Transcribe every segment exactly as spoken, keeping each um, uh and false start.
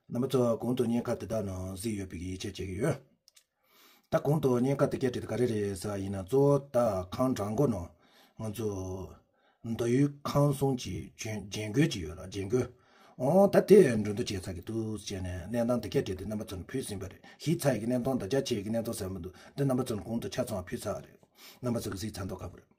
རྣམ་པ་ཚོ་གོང་དུ་བརྙན་ཁ་དེ་དག་ནང་གཟིགས་ཡོད་པའི་ཡིད་ཆེས་བྱེད་ཀྱི་ཡོད། ད་གོང་དུ་བརྙན་ཁ་དེ་སྐད་བྲིས་དེ་ག་རེ་རེད་ཟེར་བ་ཡིན་ན། གཙོ་བོ་ད་ཁང་བྲག་མགོ་ནང་ང་ཚོ་མདོ་དབུས་ཁམས་གསུམ་གྱི་རྒྱན་རྒྱན་གོས་ཅིག་ཡོད་ལ། རྒྱན་གོས། འོ་ད་དེ་འགྲན་བསྡུར་བྱས་ཚར་གི་འདུག་ཟེར་ནས་གནས་སྟངས་དེ་སྐད་བྲིས་དེ་རྣམ་པ་ཚོ་ནས་ཕུལ་ཟིན་པ་རེད། ཞུས་ཚར་ཡི་གི་གནས་སྟངས་དང་རྒྱ་ཆེ་ཡི་གི་གནས་སྟངས་ཟེར་མི་འདུག་དེ་རྣམ་པ་ཚོ་ནས་གོང་དུ་ཆ་ཚང་བ་ཕུལ་ཚར་བ་རེད། རྣམ་པ་ཚོ་གི་གཟིགས་ཚར་མདོག་ཁ་པོ་རེད།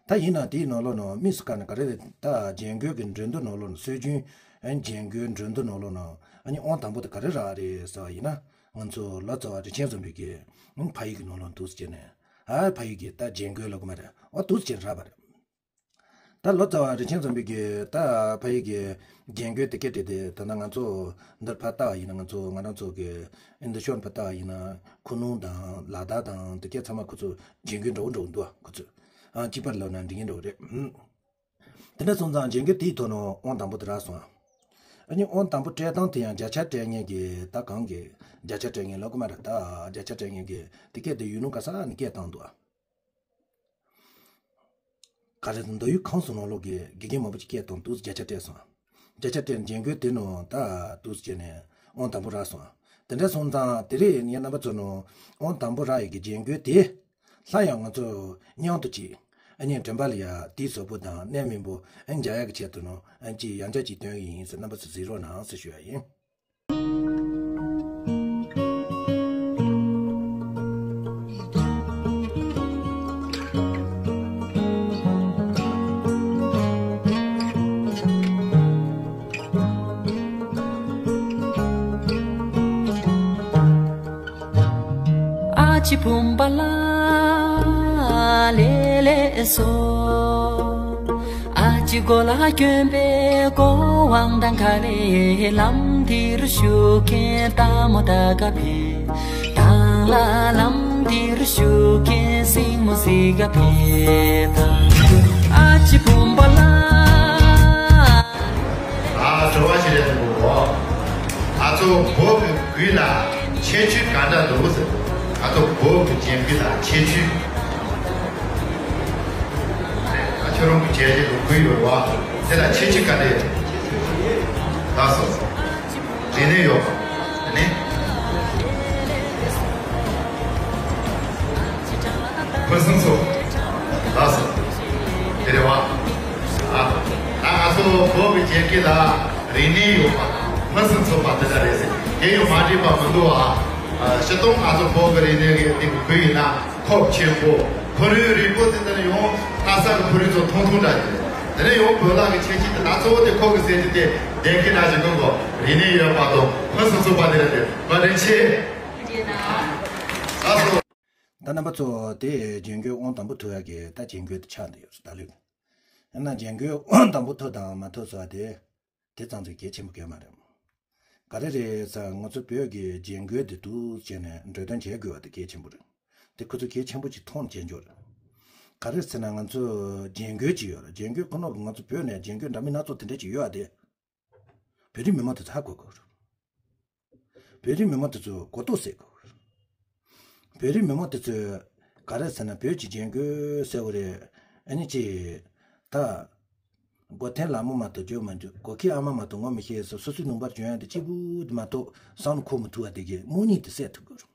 ད་ཡིན་ན་དེའི་ནང་ལོགས་ནང་དམིགས་སུ་བཀར་ནས་ག་རེ་རེད། ད་རྒྱན་གོས་ཀྱི་འགྲན་བསྡུར་ནང་ལོགས་ནང་སྲོལ་རྒྱུན་རྒྱན་གོས་འགྲན་བསྡུར་ནང་ལོགས་ནང་ཨ་ནི་དབང་དང་པོ་དེ་ག་རེ་རག་རེད་ཟེར་བ་ཡིན་ན། ང་ཚོ་ལོ་ཙཱ་བ་རིན་ཆེན་བཟང་པོའི་གི་ཕ་ཡུལ་གྱི་ནང་ལོགས་འདུག་ཟེར་ནས། ཨ་ཕ་ཡུལ་གྱི་ད་རྒྱན་གོས་ལབ་གི་མ་རེད། འོ་འདུག་ཟེར་རག་པ་རེད། ད་ལོ་ཙཱ་བ་རིན་ཆེན་བཟང་པོའི་གི་ད་ཕ་ཡུལ་གྱི་རྒྱན་གོས་དེ་སྐད་བྲིས་དེ། ད་ལྟ་ང་ཚོ་འདིར་ཕར་ལྟ་བ་ཡིན་ན། ང་ཚོ་ང་རང་ཚོ་གི་འདི་ཤོར་ཕར་ལྟ་བ་ཡིན་ན། ཁུ་ནུ་དང་ལ་དྭགས་དང་དེ་སྐད་ཚང་མ་ཁོ་ཚོ་རྒྱན་གོས་འདྲ་བོ་འདྲ་བོ་འདུག་ཁོ་ཚོ་ཨ་གཅིག་པར་ལབ་ན་འགྲིག་ངེས་འདྲ་བོ་རེད། དེ་འདྲ་སོང་ཙང་རྒྱན་གོས་དེའི་ཐོག་ནས་དབང་དང་པོ་དེ་རག་སོང་། ཨ་ནི་དབང་དང་པོ་སྤྲད་སྟངས་དེ་ཡང་བརྒྱ་ཆ་སྤྲད་མཁན་གྱི་ད་གང་གི་བརྒྱ་ཆ་སྤྲད་མཁན་ལབ་གི་མ་རེད། ད་བརྒྱ་ཆ་སྤྲད་མཁན་གྱི་དེ་སྐད་དེ་ཡུལ་ལུང་ག་ས་ནས་སྐད་བཏང་འདུག་ག་རེ་མདོ་དབུས་ཁམས་གསུམ་ནང་ལོགས་ཀྱི་དགེ་རྒན་མང་པོ་ཅིག་སྐད་བཏང་འདུག་བརྒྱ་ཆ་སྤྲད་སོང་། བརྒྱ་ཆ་སྤྲད་ནས་རྒྱན་གོས་དེ་ནང་ད་འདུག་བྱས་ནས་དབང་དང་པོ་རག་སོང་། དེ་འདྲ་སོང་ཙང་དེ་རིང་ངས་རྣམ་པ་ཚོ་ནང་དབང་དང་པོ་རག་ཡི་གི་རྒྱན་གོས་དེ་སླར་ཡང་ང་ཚོ་མཉམ་དུ་ཅིག་ཨ་ནི་དྲན་པ་ལ་ཡ་དེའི་གཟུགས་པོ་དང་གནད་སྨིན་པོ་ཨ་ནི་འཇགས་ཡག་གི་ཆེད་དུ་ནང་ཨ་ནི་ཅིག་ཡང་བསྐྱར་ཅིག་སྟོན་གི་ཡིན་ཟེར། རྣམ་པ་ཚོ་གཟིགས་རོགས་གནང་ཟེར་ཞུ་ཡ་ཡིན། ཨ་ཅེ་བུམ་པ་ལ་ལེ་ལེ་སོ། ཨ་ཅེ་གོ་ལ་གྱོན་པའི་གོ་འོང་དང་ག་ལེ་ལམ་འདིར་ཞུགས་མཁན་ལྟ་མོ་ད་ག་ཕེ། དང་ལ་ལམ་འདིར་ཞུགས་མཁན་སྲིང་མོ་ཟིག་ག་ཕེ་ད། ཨ་ཅེ་བུམ་པ་ལ། ཨ་དྲི་བ་ཞིག་རེད་འདུག་གོ། ང་ཚོ་བོད་ཀྱི་གོས་ལ་ཁྱད་ཆོས་ག་འདྲ་འདུག་ཟེར། ང་ཚོ་བོད་ཀྱི་རྒྱན་གོས་ལ་ཁྱད་ཆོས། ཨ་ཁྱོད་རང་གི་བྱས་རྗེས་ཀྱི་གོས་ཡོད་རེད་བ། དེ་ལ་ཁྱད་ཆོས་ག་རེ་རེད། ལགས་སོ། རིག་གནས་ཡོད་པ། དེ་ནས་ཕུན་སུམ་ཚོགས། ལགས་སོ། དེ་རེད་བ། ཨ་ད་ང་ཚོ་བོད་ཀྱི་རྒྱན་གོས་ལ་རིག་གནས་ཡོད་པ། ཕུན་སུམ་ཚོགས་པ་དེ་འདྲ་རེད་ཟེར། དེ་ཡང་མ་འགྲིག་པ་མི་འདུག་ཨ། ཨ་སྤྱིར་བཏང་ང་ཚོ་བོད་ཀྱི་རིག་གནས་ཀྱི་སྟེང་གི་གོས་ཡིན་ན། ཁོག་ཆེན་པོ། ཕུ་རུའི་རིང་པོ་དེ་ལྟར་ཡང་ལྷ་ས་གི་ཕུ་རུ་ཚོ་ཐུང་ཐུང་འདྲ་ཡིན། དེ་ནས་ཡང་བོད་ལྭ་གི་ཁྱད་ཆོས་དེ་ད་གཙོ་བོ་དེ་ཁོག་གི་ཟེར་གྱི་དེ་ལྡན་གྱི་འདྲ་ཞིག་གོ་གོ། རིག་གནས་ཡོད་པ་དང་ཕུན་སུམ་ཚོགས་པ་དེ་རེད་དེ། བཀའ་དྲིན་ཆེ། ལགས་སོ། ད་རྣམ་པ་ཚོ་དེ་རྒྱན་གོས་དབང་དང་པོ་ཐོབ་ཡག་གི་ད་རྒྱན་གོས་དེ་ཆགས་འདི་ཡོད་ད་ལོས། ཡང་ན་རྒྱན་གོས་དབང་དང་པོ་ཐོབ་དང་མ་ཐོབ་ཟེར་བ་དེ། དེ་ཙམ་ཟིག་གལ་ཆེན་པོ་གལ་མ་རེད། ག་རེ་རེད་ཟེར་ན་ང་ཚོ་བོད་ཀྱི་རྒྱན་གོས་འདི་འདུག་བྱས་ནས་འགྲོ་དོན་བྱེད་དགོས་པ་དེ་གལ་ཆེན་པོ་རེད། དེ་ཁོ་ཚོ་གལ་ཆེན་པོ་ཅིག་མཐོང་བྱེད་འཇོག་རེད། ག་རེ་ཟེར་ན་ང་ཚོ་རྒྱན་གོས་ཅིག་ཡོད་རེད། རྒྱན་གོས་ཁོ་ནོར་གི་ང་ཚོ་བོད་ནས་རྒྱན་གོས་འདྲ་མིན་སྣ་ཚོགས་དེ་འདྲ་ཅིག་ཡོད་ཨ། དེ་བོད་རིགས་མི་མང་དེ་ཚོ་ཧ་གོ་དགོས་རེད། བོད་རིགས་མི་མང་དེ་ཚོ་གོ་རྟོགས་སད་དགོས་རེད། བོད་རིགས་མི་མང་དེ་ཚོས་ག་རེ་ཟེར་ན་བོད་ཀྱི་རྒྱན་གོས་ཟེར་བ་རེད། ཨ་ནི་ཅི། ད། སྒོ་ཐེམ་ལ་མོ་མ་གཏོགས་འཇོག་མ་འཇུག་སྒོ་ཁའི་ཨ་མ་མ་གཏོགས་ངོ་མི་ཤེས་སོ། སོ་སོའི་ལུང་པར་འཇོན་ཡ་དེ་གཅིག་པུ་དེ་མ་གཏོགས་བསམ་བློ་འཁོར་མི་ཐུབ་པ་དེ་གི་རྨོངས་གཉིད་དེ་སད་ཐུབ་དགོས་རེད།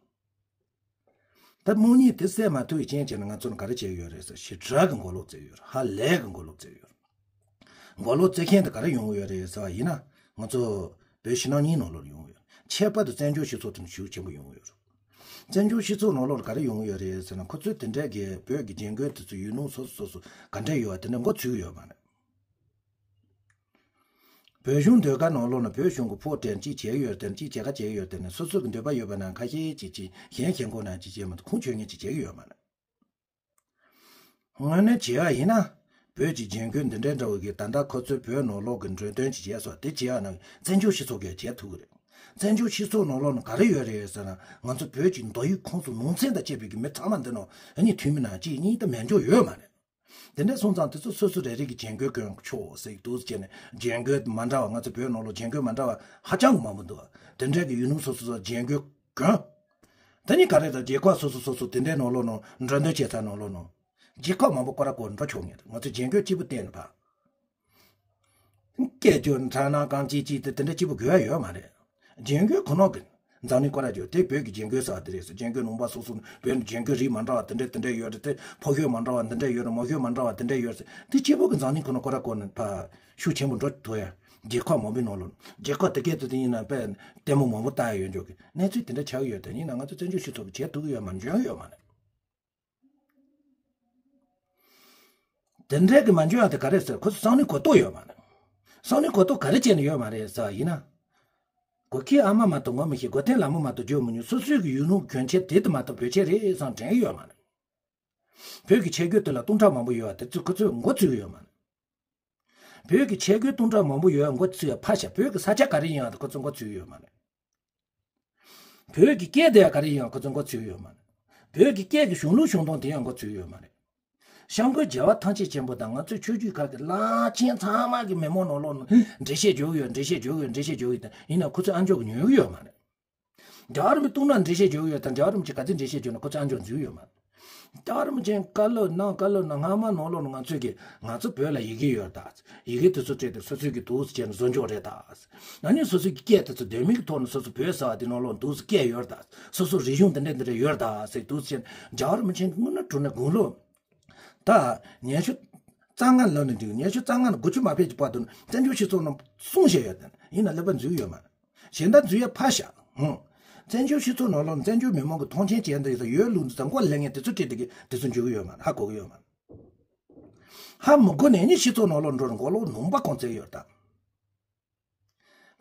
ད་རྨོངས་གཉིད་དེ་སད་མ་ཐུབ་པའི་རྐྱེན་བྱས་ནས་ང་ཚོ་ནི་ག་རེ་བྱས་ཡོད་རེད་ཟེར། ཞེ་དྲག་གི་མགོ་ལོག་བཙལ་ཡོད་རེད། ཧ་ལས་གི་མགོ་ལོག་བཙལ་ཡོད་རེད། མགོ་ལོག་བཙལ་མཁན་དེ་ག་རེ་ཡོང་གི་ཡོད་རེད་ཟེར་བ་ཡིན་ན། ང་ཚོ་བོད་ཕྱི་ནང་གཉིས་ནང་ལོགས་ཡོང་གི་ཡོད། ཁྱད་པར་དུ་བཙན་བྱོལ་སྤྱི་ཚོགས་དེ་ནི་ཤུགས་ཆེན་པོ་ཡོང་གི་ཡོད་རེད། བཙན་བྱོལ་སྤྱི་ཚོགས་ནང་ལོགས་ལ་ག་རེ་ཡོང་གི་ཡོད་རེད་ཟེར་ན། ཁོ་ཚོས་དེ་འདྲའི་གི་བོད་ཀྱི་རྒྱན་གོས་དེ་ཚོ་ཡུལ་ལུང་སོ་སོ་སོ་སོ་ག་འདྲ་ཡོད་པ་དེ་འདྲ་མགོ་ཚོས་ཡོད་མ་རེད། བོད་གཞུང་ཟློས་གར་ནང་ལོགས་ན་བོད་གཞུང་གི་ཕོགས་སྤྲད་ཅིག་བྱས་ཡོད་དེ་ཅིག་བྱེད་ཁ་བྱས་ཡོད་དེ་ནི་སོ་སོ་གི་འདོད་པ་ཡོད་པ་ན་ཁ་ཤས་ཅིག་ཅིག་གཞན་གཞན་གོ་ན་ཅིག་བྱས་མ་གཏོགས་ཁུངས་འཁྱོལ་ངེས་ཅིག་བྱེད་ཀྱི་ཡོད་མ་རེད། དངོས་གནས་བྱས་པ་ཡིན་ན། བོད་ཀྱི་རྒྱན་གོས་འདི་འདྲའི་འདྲ་བོ་གི་ད་ལྟ་ཁོ་ཚོས་བོད་ནང་ལོགས་ཀྱི་འགྲེམས་སྟོན་ཅིག་བྱས་སོང་། དེ་བྱས་པ་ན་བཙན་བྱོལ་སྤྱི་ཚོགས་ཀྱིས་བྱེད་ཐུབ་ཀྱི་རེད། བཙན་བྱོལ་སྤྱི་ཚོགས་ནང་ལོགས་ན་ག་རེ་ཡོད་རེད་ཟེར་ན། ང་ཚོ་བོད་ཀྱི་མདོ་དབུས་ཁམས་གསུམ་ནང་ཚན་དང་བཅས་པའི་གི་མི་ཚང་མ་འདི་ནང་ཨ་ནི་འཐུས་མི་ནང་གཅིག་གཉིས་དང་མེད་འཇོག་ཡོད་མ་རེད། དེ་འདྲ་སོང་ཙང་དེ་ཚོ་སོ་སོ་རེ་རེ་གི་རྒྱན་གོས་གོན་ཆོག་ཟེར་གྱི་འདུག་ཟེར་ནས། རྒྱན་གོས་མ་འདྲ་བ། ང་ཚོ་བོད་ནང་ལོགས་རྒྱན་གོས་མ་འདྲ་བ་ཧ་ཅང་གི་མང་པོ་འདུག་དེ་འདྲ་གི་ཡུལ་ལུང་སོ་སོ་སོ་རྒྱན་གོས་གོན། དེ་ནི་ག་རེ་དང་རྒྱལ་ཁབ་སོ་སོ་སོ་སོ་དེ་འདྲའི་ནང་ལོགས་ནང་འགྲོ་འདོད་བྱེད་ས་ནང་ལོགས་ནང་རྒྱལ་ཁབ་མང་པོ་སྐོར་ར་སྐོར་འགྲོ་ཆོག་ངེས་རེད། ང་ཚོ་རྒྱན་གོས་གཅིག་པུ་བསྟན་ནས་ཕ། སྐད་ཅོར་ཁྲ་ནང་གང་ཅི་ཅི་དེ་དེ་འདྲ་གཅིག་པུ་དགོས་ཡ་ཡོད་མ་རེད། རྒྱན་གོས་ཁོ་ན་གི་འཛམ་གླིང་སྐོར་ར་བརྗོད་དེ། བོད་ཀྱི་རྒྱན་གོས་ཟེར་བ་དེ་རེད་ཟེར། རྒྱན་གོས་ལུང་པ་སོ་སོ་ནས་བོད་ནས་རྒྱན་གོས་རིགས་མ་འདྲ་བ་དེ་འདྲ་དེ་འདྲ་ཡོད་རེད་དེ། ཕོ་ཤོད་མ་འདྲ་བ་འདི་འདྲ་ཡོད་རེད། མོ་ཤོད་མ་འདྲ་བ་དེ་འདྲ་ཡོད་རེད་ཟེར། དེ་གཅིག་པོ་གི་འཛམ་གླིང་ཁོ་ན་སྐོར་ར་གོ་ནས་ཕར་ཤུགས་ཆེན་པོ་འགྲོ་ཐུབ་ཡ། རྒྱལ་ཁབ་མང་པོའི་ནང་ལོགས་རྒྱལ་ཁབ་དེ་གའི་དུ་དེ་ཡིན་ན་དཔེ་ལྟད་མོ་མང་པོ་ལྟ་ཡ་ཡོད་འཇོག་གི་གནས་ཚུལ་དེ་འདྲ་ཆགས་ཡོད་དེ། ཡིན་ན་ང་ཚོ་བཙན་བྱོལ་སྤྱི་ཚོགས་ཀྱི་བྱེད་ཐུབ་ཀྱི་ཡོད་མ་རེད། འཇོན་ཡོད་མ་རེད། དེ་འདྲའི་གི་མ་འཇོན་ཡ་དེ་ག་རེ་ཟེར། ཁོ་ཚོ་བསམ་བློའི་གོ་རྟོགས་ཡོད་མ་རེད། བསམ་བློའི་གོ་རྟོགས་ག་རེ་བྱས་ནས་ཡོད་མ་རེད་ཟེར་བ་ཡིན་ན། སྒོ་ཁའི་ཨ་མ་མ་གཏོགས་ངོ་མི་ཤེས། སྒོ་སྟེང་ལ་མོ་མ་གཏོགས་བརྗོད་མི་ཉན། སོ་སོའི་གི་ཡུལ་ལུང་གོན་ཆས་དེ་དུ་མ་གཏོགས་བོད་ཆས་རེད་བསམ་དྲན་གི་ཡོད་མ་རེད། བོད་ཀྱི་ཆས་གོས་དེ་ལ་སྟོང་ཕྲག་མང་པོ་ཡོད་བ་དེ་ཚོ་ཁོ་ཚོས་མགོ་ཚོས་གི་ཡོད་མ་རེད། བོད་ཀྱི་ཆས་གོས་སྟོང་ཕྲག་མང་པོ་ཡོད་བ་མགོ་ཚོས་ཡ་ཕར་བཞག་བོད་ཀྱི་ས་ཆ་ག་རེ་ཡིན་ཡང་ཁོ་ཚོ་མགོ་ཚོས་གི་ཡོད་མ་རེད། བོད་ཀྱི་སྐད་དེ་ཡང་ག་རེ་ཡིན་ཡང་ཁོ་ཚོ་མགོ་ཚོས་གི་ཡོད་མ་རེད། བོད་ཀྱི་སྐད་ཀྱི་གཞུང་ལུགས་གཞུང་དོན་དེ་ཡང་མགོ་ཚོས་གི་ཡོད་མ་རེད། སྐྱབས་མགོན་རྒྱལ་བ་ཐམས་ཅད་མཁྱེན་པ་དང་ང་ཚོའི་ཆོས་བརྒྱུད་ཁག་གི་བླ་ཆེན་ཚང་མ་གི་མི་མང་ནང་ལོགས་ནས་འགྲེལ་བཤད་བརྗོད་གི་ཡོད། འགྲེལ་བཤད་བརྗོད་གི་ཡོད། འགྲེལ་བཤད་བརྗོད་གི་ཡོད། ཡིན་ན་ཁོ་ཚོས་ཨ་མཆོག་གི་ཉན་གི་ཡོད་མ་རེད། རྒྱལ་བ་རིན་པོ་ཆེ་ཐུགས་ན་འགྲེལ་བཤད་བརྗོད་གི་ཡོད་དང་། རྒྱལ་བ་རིན་པོ་ཆེ་ག་ཚོད་འགྲེལ་བཤད་བརྗོད་ན་ཁོ་ཚོས་ཨ་མཆོག་འཛུལ་ཡོད་མ་རེད། རྒྱལ་བ་རིན་པོ་ཆེ་བཀའ་སློབ་གནང་། བཀའ་སློབ་གནང་། སྔ་མ་ནང་ལོགས་ནས་ང་ཚོས་ཀྱི་ང་ཚོ་བོད་ལ་ཡི་གེ་ཡོད་ད། ཡི་གེ་དེ་ཚོ་སྤྲད་དེ་སོ་སོའི་གི་འདུག་སེ་བྱས་ནས་བཟོ་འཇོག་རེད་ད། ཨ་ནི་སོ་སོའི་གི་སྐད་དེ་ཚོ་གདོད་མའི་གི་ཐོག་ནས་སོ་སོ་བོད་ཟེར་བ་དེ་ནང་ལོགས་འདུག་སེ་སྐད་ཡོད་ད། སོ་སོ་རིག་གཞུང་དེ་འདྲ་དེ་འདྲ་ཡོད་ད་ཟེར་འདུག་སེ་བྱས་ནས། རྒྱལ་བ་རིན་པོ་ཆེ་སྔོན་ན་དྲུང་ནས་དགུང་ལོ་ད་ཉི་ཤུ་རྩ་ལྔ་ལོན་ནས་འདུག་ཉི་ཤུ་རྩ་ལྔ་ནས་དགུ་བཅུ་མ་ཕེབས་ཀྱི་བར་དུ་བཙན་བྱོལ་སྤྱི་ཚོགས་ནང་གསུང་བཤད་ཡོད་དེ། ཡིན་ན་ཀླད་པ་འཛུལ་ཡོད་མ་རེད། གཞན་དག་འཛུལ་ཡ་ཕར་བཞག་ཧུང་། བཙན་བྱོལ་སྤྱི་ཚོགས་ནང་ལོགས་བཙན་བྱོལ་མི་མང་གི་མཐོང་མཆན་བྱས་འདི་ཡོད་ལུགས་འདི་ཚོ་མགོ་ལ་སླེབས་མཁན་དེ་ཚོ་བྲིས་དེ་གི་དེ་ཚོ་འཇུག་གི་ཡོད་མ་རེད། ཧ་གོ་གི་ཡོད་མ་རེད། ཧ་མི་གོ་ནས་ནི་སྤྱི་ཚོགས་ནང་ལོགས་འགྲོ་རུ་མགོ་ལོག་ནོམ་པ་གང་ཚད་ཡོད་ད།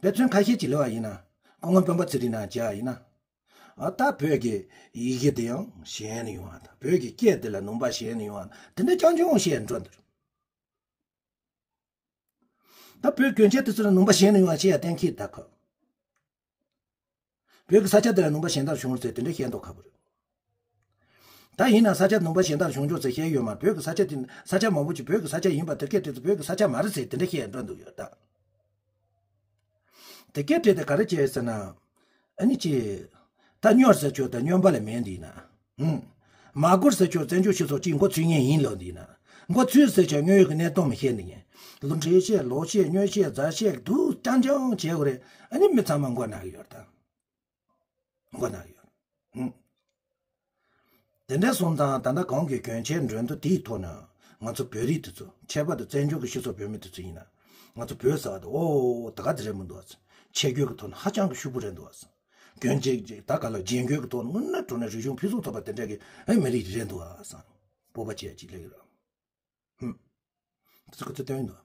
དཔེ་མཚོན་ཁ་ཤས་ཅིག་ལབ་པ་ཡིན་ན། སྐུ་ངོ་སྤེན་པ་ཚེ་རིང་ནང་བྱས་པ་ཡིན་ན། ཨ་ད་བོད་ཀྱི་ཡི་གེ་དེ་ཡང་གཞན་ནས་ཡོང་བ་དང་། བོད་ཀྱི་སྐད་དེ་ལ་ནོམ་པ་གཞན་ནས་ཡོང་བ་དེ་འདྲ་རྐྱང་རྐྱང་བཤད་འགྲོ་འདུག་ད་བོད་གྱོན་ཆས་དེ་ཚོ་ལ་ནོམ་པ་གཞན་ནས་ཡོང་བ་བཤད་ཡ་གཏན་འཁེལ་ད་ཁོ། བོད་ཀྱི་ས་ཆ་དེ་ལ་ནོམ་པ་གཞན་དག་བྱུང་ཟེར་དེ་འདྲ་བཤད་མདོག་ཁ་པོ་རེད། ད་ཡིན་ན་ས་ཆ་ནོམ་པ་གཞན་དག་བྱུང་ཆོག་ཟེར་བཤད་ཡོད་མ་རེད། བོད་ཀྱི་ས་ཆ་དེ་ས་ཆ་མང་པོ་ཅིག་བོད་ཀྱི་ས་ཆ་ཡིན་པ་དེ་སྐད་བྲིས་ཏེ་བོད་ཀྱི་ས་ཆ་མ་རེད་ཟེར་དེ་འདྲ་བཤད་འགྲོ་འདུག་ཡོད་ད། དེ་སྐད་བྲིས་ཏེ་ག་རེ་བྱས་ཟེར་ན། ཨ་ནི་ཅི། ད་སྨྱོ་ཟེར་ཆོག་ད་སྨྱོན་པ་ལ་མིང་འདི་ན། ཧུམ། མ་སྒོར་ཟེར་ཆོག་བཙན་བྱོལ་སྤྱི་ཚོགས་གཅིག་མགོ་ཚོས་མཁན་ཡིན་ལོ་འདི་ན། མགོ་ཚོས་ཟེར་ཆོག་དངོས་ཡོད་ཀྱི་གནས་སྟངས་མི་ཤེས་འདི་ངན། ལོ་འདྲེ་བཤད་ལོ་བཤད་སྨྱོ་བཤད་རྫ་བཤད་སྡུག་རྐྱང་རྐྱང་བྱས་པ་རེད། ཨ་ནི་མི་ཚང་མ་མགོ་ན་གི་ཡོད་ད། མགོ་ན་གི་ཡོད། ཧུམ། དེ་འདྲ་སོང་ཙང་ད་ལྟ་གོང་གི་གྱོན་ཆས་འགྲན་བསྡུར་དེའི་ཐོག་ནས་ང་ཚོ་བོད་རིགས་དེ་ཚོ་ཁྱད་པར་དུ་བཙན་བྱོལ་གྱི་སྤྱི་ཚོགས་བོད་མི་དེ་ཚོ་ཡིན་ན། ང་ཚོ་བོད་ཟེར་བ་དེ་ཨོ་ད་ག་དེ་རེད་མི་འདུག་ཨ། ཆས་གོས་ཀྱི་ཐོག་ནས་ཧ་ཅང་གི་ཕྱུག་པོ་རེད་འདུག་ཨ། གྱོན་ཆས་ཀྱི་ད་ག་ལ་རྒྱན་གོས་ཀྱི་ཐོག་ནས་དངོས་གནས་དྲང་གནས་རིག་གཞུང་ཕུན་སུམ་ཚོགས་པ་དེ་འདྲ་གི་ཨེ་མི་རིགས་རེད་འདུག་ཨ་བསམ། སྤོབས་པ་བྱས་ཅིག་ལས་ཀྱི་རེད། ཧུམ། དེ་ཚོ་ཁོ་ཚོ་སྟོན་ཡིན་འདུག་ཨ།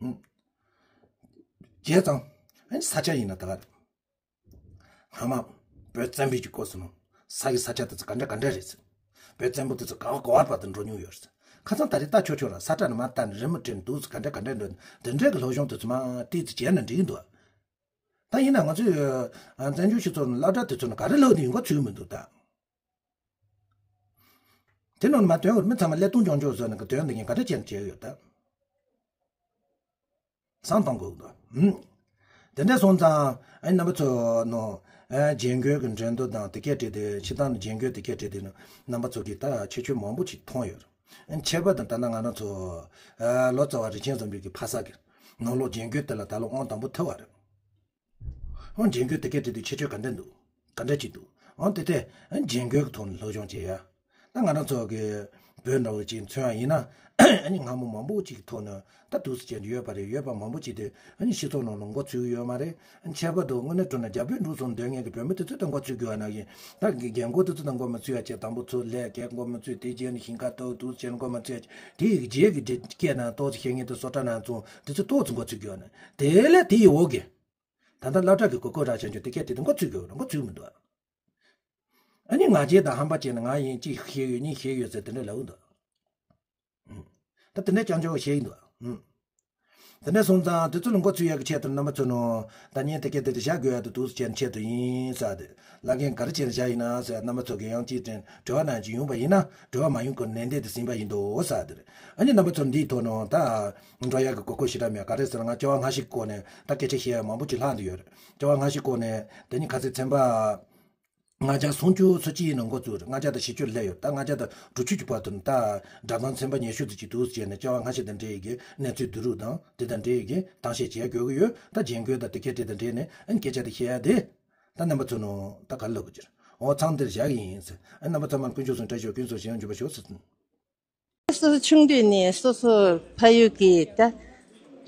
ཧུམ། བྱས་ཙང་། ཨ་ནི་ས་ཆ་ཡིན་ན་ད་ག་རེད། སྔ་མ་བོད་བཙན་པོའི་གི་སྐབས་སུ་ནང་ས་གི་ས་ཆ་དེ་ཚོ་ག་འདྲ་ག་འདྲ་རེད་ཟེར། བོད་བཙན་པོ་དེ་ཚོ་ག་བ་ག་བ་བར་དུ་འགྲོ་མྱོང་ཡོད་རེད་ཟེར། ཁ་སང་ད་རེས་ལྟ་ཆོག་ཆོག་ར་ས་ཁྲ་ནས་མར་བལྟས་ནས་རི་མོ་བྲིས་ནས་འདུག་ཟེར། ག་འདྲ་ག་འདྲ་འགྲོ་འདི་འདྲའི་གི་སློབ་སྦྱོང་དེ་ཚོ་མར་ཏོག་ཙམ་བྱས་ན་འགྲིག་གི་འདུག་ད་ཡིན་ན་ང་ཚོས་ཨ་བཙན་བྱོལ་སྤྱི་ཚོགས་ནང་སློབ་གྲྭ་དེ་ཚོ་ནང་ག་རེ་སློབ་དེ་ཡོང་ག་ཚུད་མི་འདུག་ད། དེ་ནང་ནས་མར་དོན་འོར་མི་ཚང་མ་ཀླད་སྟོང་ཅོང་ཅོག་བཟོས་ནས་གི་དོན་འདི་ངས་ག་འདྲ་བྱས་ནས་བྱས་ཡོད་ད། བསམ་བཏང་དགོས་འདུག་ཧུམ། དེ་འདྲ་སོང་ཙང་ཨ་ནི་རྣམ་པ་ཚོ་ནང་ཨ་རྒྱན་གོས་ཀྱི་འགྲན་བསྡུར་དང་དེ་གས་བྲིས་ཏེ་ཕྱི་ཐང་ནས་རྒྱན་གོས་དེ་གས་བྲིས་ཏེ་ནང་རྣམ་པ་ཚོ་གིས་ད་ཁྱད་ཆོས་མང་པོ་ཅིག་མཐོང་ཡོད་རེད། ཨ་ནི་ཁྱད་པར་དུ་ད་ལྟ་ང་རང་ཚོ་ཨ་ལོ་ཙཱ་བ་རིན་ཆེན་བཟང་པོའི་གི་ཕ་ས་གི་ནང་ལོགས་རྒྱན་གོས་དེ་ལ་ད་ལོ་ཨང་དང་པོ་ཐོབ་པ་རེད། ཨང་རྒྱན་གོས་དེ་གས་བྲིས་དུས་ཁྱད་ཆོས་ག་འདྲ་འདུག་ག་འདྲ་ཅིག་འདུག་ཨང་དེ་དེ་ཨང་རྒྱན་གོས་ཀྱི་ཐོག་ནས་སློབ་སྦྱོང་བྱེད་ཡ། ད་ང་རང་ཚོ་གི་བོད་འདྲ་བོ་ཅིག་མཚོན་ཡ་ཡིན་ན། ཨ་ནི་སྔ་མོ་མང་པོ་ཅིག་གི་ཐོག་ནས་ད་འདུག་སེ་བྱས་ནས་ཡོད་པ་རེད། ཡོད་པ་མང་པོ་ཅིག་དེ་ཨ་ནི་སྤྱི་ཚོགས་ནང་ལ་མགོ་ཚོས་ཡོད་མ་རེད། ཨ་ནི་ཁྱད་པར་དུ་དངོས་གནས་དྲང་གནས་རྒྱ་བོད་འབྲུག་གསུམ་སྡོད་མཁན་གྱི་བོད་མི་དེ་ཚོ་ད་མགོ་ཚོས་དགོས་པ་ནང་བཞིན། ད་རྒན་རྒོན་དེ་ཚོ་ད་མགོ་མ་ཚོས་ཡ་བྱས། དང་པོ་ཚུར་ལས་ཀའི་མགོ་མ་ཚོས། དེ་རྗེས་ནས་ཞིང་ཁ་ཐོག་འདུག་སེ་བྱས་ནས་མགོ་མ་ཚོས་ཡ་བྱས། དེ་ཡི་རྗེས་ཀྱི་སྐད་ནང་ཏོག་ཙམ་བཤད་མཁན་དེ་བཟོ་གྲྭ་ནང་ཚོ་དེ་ཚོ་ཏོག་ཙམ་མགོ་ཚོས་དགོས་པ་ནང་། དེ་ལས་དེ་ཡི་འོག་གི། ད་ལྟ་སློབ་གྲྭ་གི་གོ་སྐབས་རག་བྱས་འཇོག་དེ་གས་དེ་དང་མགོ་ཚོས་དགོས་རེད། མགོ་ཚོས་མི་འདུག་ཨ་ནི་ང་རྒྱལ་དང་ཧམ་པ་བྱས་ནས་ང་ཡིན་གཅིག་ཤེས་ཡོད་གཉིས་ཤེས་ཡོད་ཟེར་དེ་འདྲ་ལབ་འདུག་ཨུམ། ད་དེ་འདྲ་རྐྱང་རྐྱང་བཤད་ཡིན་འདུག་ཨུམ། དེ་འདྲ་སོང་ཙང་དེ་ཚོ་ལ་མགོ་ཚོས་ཡག་གི་ཆེད་དུ་རྣམ་པ་ཚོ་ནང་ད་ཉན་དེ་གས་དེ་དེ་བཞག་དགོས་ཡག་དེ་འདུག་ཟེར་ཆེད་དུ་ཡིན་ཟེར་ཏེ། ལབ་མཁན་ག་རེ་བྱས་ནས་བཞག་ཡིན་ན་ཟེར། རྣམ་པ་ཚོ་གི་ཡང་གཅིག་དྲན་དྲི་བ་ནང་བཞིན་ཡོང་པ་ཡིན་ན་དྲི་བ་མ་ཡོང་གོང་ནན་ཏན་དུ་ཟིན་པ་ཡིན་འདུག་ཟེར་ཏེ། ཨ་ནི་རྣམ་པ་ཚོ་འདིའི་ཐོག་ནང་ད་འགྲོ་ཡག་གི་གོ་སྐབས་ཞེ་དྲག་མེད། ག་རེ་ཟེར་ན་ང་སྐྱེ་བ་སྔ་ཕྱི་སྐོར་ནས་ད་སྐད་ཆ་བཤད་ཡག་མང་པོ་ཅིག་ལྷག་བསྡད་ཡོད་རེད། སྐྱེ་བ་སྔ་ཕྱི་སྐོར་ནས་དེ་ནི་ཁ་སང་ཚན་པ། ལྔ་བརྒྱ་སུམ་ཅུ་སོ་གཅིག་ནང་འགོ་བཙུགས་རེད། ལྔ་བརྒྱ་དང་བཞི་བཅུ་སླེབས་ཡོད། ད་ལྔ་བརྒྱ་དང་དྲུག་ཅུ་གྱི་བར་དུ་ནི་ད་སྒྲ་གདངས་ཚན་པ་ཉི་ཤུ་ཙམ་ཅིག་འདུག་ཟེར་ནས་བཅར་བ་སྔ་ཕྱི་དང་འབྲེལ་ཡི་གི་གནས་ཚུལ་བསྡུ་རུབ་དང་དེ་དང་འབྲེལ་ཡི་གི་གཏམ་བཤད་བྱེད་ཡ་དགོས་ཀྱི་ཡོད། ད་རྒྱན་གོས་དང་དེ་གའི་དེ་དང་འབྲེལ་ནས་ཨ་ནི་སྐད་ཆ་དེ་བཤད་ཡ་དེ། ད་རྣམ་པ་ཚོ་ནོ་ད་ག་རེ་ལབ་དགོས་ཀྱི་རེད། འོ་ཚང་འདིར་བཞག་གི་ཡིན་ཟེར། ཨ་རྣམ་པ་ཚང་མར་དཀོན་མཆོག་གསུམ་བཀྲ་ཤིས་ཤོག་ཀུན་སོང་ཞིང་འཇུག་པར་ཤོག་ཟེར། སོ་སོ་ཆུང་དུས་ནས་སོ་སོ་ཕ་ཡུལ་གྱི་ད་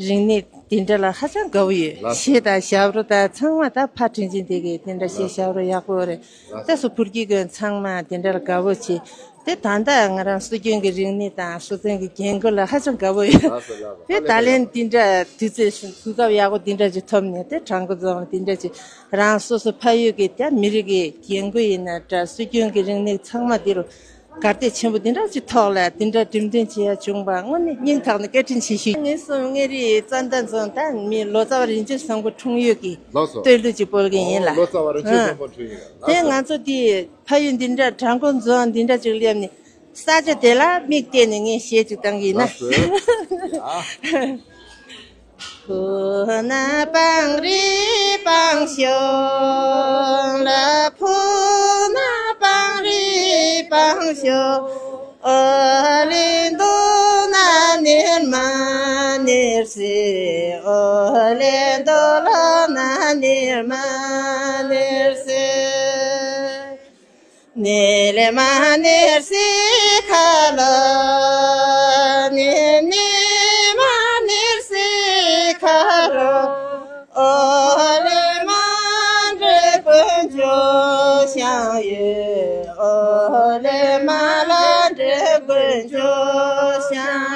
རིག་གནས་དེ་འདྲ་ལ་ཧ་ཅང་དགའ་བོ་ཡོད། ལགས་སོ། གཞས་དང་ཞབས་བྲོ་དང་ཚང་མ་ད་ཕ་དྲིན་ཆེན་དེ་གི་དེ་འདྲ་གཞས། ལགས་སོ། ཞབས་བྲོ་ཡག་པོ་རེད། ལགས་སོ། ད་སོ་ཕུར་གྱི་གོན་ཚང་མ་དེ་འདྲ་ལ་དགའ་བོ་བྱེད། དེ་ད་ལྟ་ང་རང་སྲོལ་རྒྱུན་གྱི་རིག་གནས་དང་སྲོལ་རྒྱུན་གྱི་རྒྱན་གོས་ལ་ཧ་ཅང་དགའ་བོ་ཡོད། ལགས་སོ་ལགས་སོ། དེ་ད་ལན་དེ་འདྲ་དུས་ཚོད་གཟུགས་ཐབས་ཡག་པོ་དེ་འདྲ་ཅིག་ཐོབ་ནས་དེ་བྲག་འགོ་རྫོང་དེ་འདྲ་ཅིག་རང་སོ་སོ་ཕ་ཡུལ་གྱི་ད་མི་རིགས་ཀྱི་རྒྱན་གོས་ཡིན་ན་འདྲ་སྲོལ་རྒྱུན་གྱི་རིག་གནས་ཚང་མ་དེ་རུ། གར་སྟེགས་ཆེན་པོ་འདི་འདྲ་ཅིག་ཐོག་ལ་འདི་འདྲ་འགྲེམས་སྟོན་བྱེད་ཡ་བྱུང་བ་དངོས་གནས་སྙིང་ཐག་ནས་བཀའ་དྲིན་ཆེ་ཞུ། ངེད་གསུམ་མངའ་རིས་རྩ་མདའ་རྫོང་དང་མི་ལོ་ཙཱ་བ་རིན་ཆེན་བཟང་པོ་འཁྲུངས་ཡུལ་གྱི། ལགས་སོ། སྟོད་ལུགས་ཀྱི་དཔོན་རྒན་ཡིན་ལ། ལོ་ཙཱ་བ་རིན་ཆེན། ཨ། བཟང་པོ་འཁྲུངས་ཡུལ། ལགས་སོ། དེ་ང་ཚོ་དེ་ཕ་ཡུལ་འདི་འདྲ་བྲག་འགོ་རྫོང་འདི་འདྲ་ཅིག་སླེབས་ནས་ས་ཆ་དེ་ལ་མིག་བལྟས་ནས་ངས་གཞས་ཅིག་བཏང་གི་ཡིན་ན། ལགས་སོ། ཡ། ཕུ་ན་སྤང་རི་སྤང་ཞོ། ལ་ཕུ་ན་སྤང་རི་སྤང་ཞོ། ཨོ་ལེ་འདུ་ན་ནེར་མ་ནེར་སི། ཨོ་ལེ་འདུ་ལ་ན་ནེར་མ་ནེར་སི། ནེ་ལེ་མ་ནེར་སི་ཁ་ལོ། ནེ་ནེ་མ་ནེར་སི་ཁ་ལོ། ཨོ་ལེ་མ་འདྲེ་དཀོན་མཆོག་ཤང་ཡོད། ཨོ་ལེ་མ་ལ་འདྲེ་དཀོན་མཆོག་ཤང་།